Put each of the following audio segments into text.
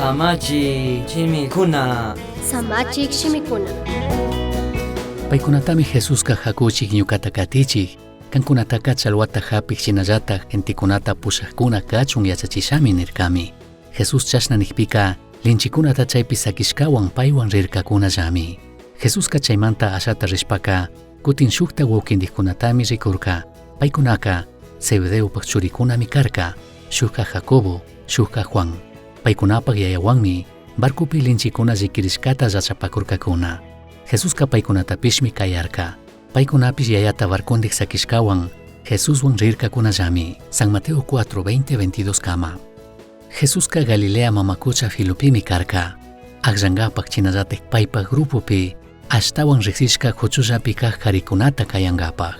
Samachik shimikuna. Samachik shimikuna. Paicunatami Jesusca jacuchij ñucata catichij, cancunataca chalhuata japij shinallataj gentecunata pushajcuna cachun yachachishami nircami. Jesús chashna nijpica, linchicunata chaipi saquishcahuan paihuan rircacunallami. Jesusca chaimanta ashata rishpaca, cutin shujta huauquindijcunatami ricurca. Paicunaca, Zebedeopaj churicunami carca, shujca Jacobo, shujca Juan. Paicunapaj yayahuanmi, barcopi linchicuna lliquirishcata llachapacurcacuna. Jesusca paicunatapishmi cayarca. Paicunapish yayata barcondij saquishcahuan, Jesushuan rircacunallami. San Mateo 4, 20, 22 cama. Jesusca Galilea mama cucha filopimi carca. Agllangapaj shinallataj paipaj grupopi ashtahuan rijsishca juchullapi caj jaricunata cayangapaj.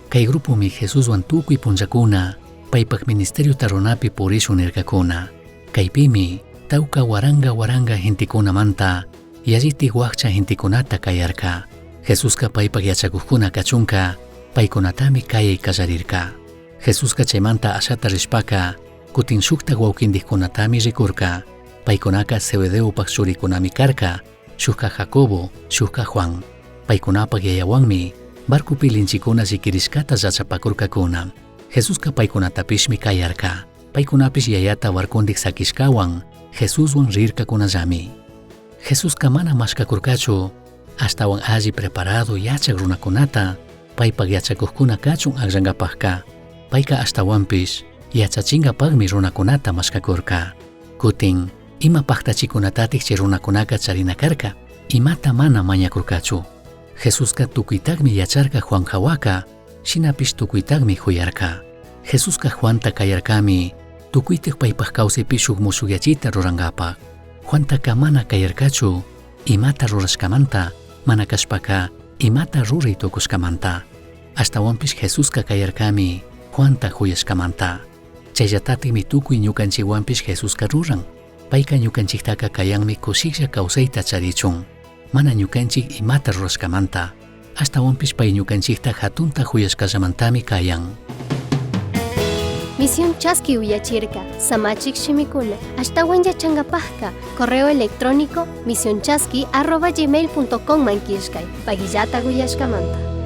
Cai grupomi Jesushuan tucui punllacuna paipaj ministeriota runapi purishun nircacuna. Caipimi tauca huaranga huaranga gentecunamanta yallitaj huajcha gentecunata cayarca. Jesusca paipaj yachacujcuna cachunca paicunatami cayai callarirca. Jesusca chaimanta ashata rishpaca cutin shujtaj huauquindijcunatami ricurca. Paicunaca Zebedeopaj churicunami carca, shujca Jacobo, shujca Juan. Paicunapaj yayahuanmi barcopi linchicuna lliquirishcata llachapacurcacuna. Jesusca paicunatapishmi cayarca. Paicunapish yayata barcondij saquishcahuan Jesushuan rircacunallami. Jesusca mana mashcacurcachu, ashtahuan alli preparado yachaj runacunata paipaj yachacujcuna cachun agllangapajca. Paica ashtahuanpish yachachingapajmi runacunata mashcacurca. Cutin, ima pajtachicunatataj chay runacunaca charina carca, imata mana mañacurcachu. Jesusca tucuitajmi yacharca Juan jahuaca, shinapish tucuitajmi juyarca. Jesusca Juanta cayarcami, tucuitaj paipaj causaipi shuj mushugyachita rurangapaj. Juantaca mana cayarcachu, imata rurashcamanta, mana cashpaca imata rurai tucushcamanta. Ashtahuanpish Jesusca cayarcami, Juanta juyashcamanta. Chayllatatimi tucui ñucanchikwanpish Jesusca ruran. Paica ñucanchiktaca cayanmi cushilla causaita charichun. Mana ñucanchik imata rurashcamanta. Ashtahuanpish pay ñucanchikta jatunta juyashcallamantami cayan. Misión Chaski uyachirca, Samachik shimikuna, ashtahuan yachangapajka, correo electrónico misionchaski@gmail.com man killkay, paguillata uyashkamanta.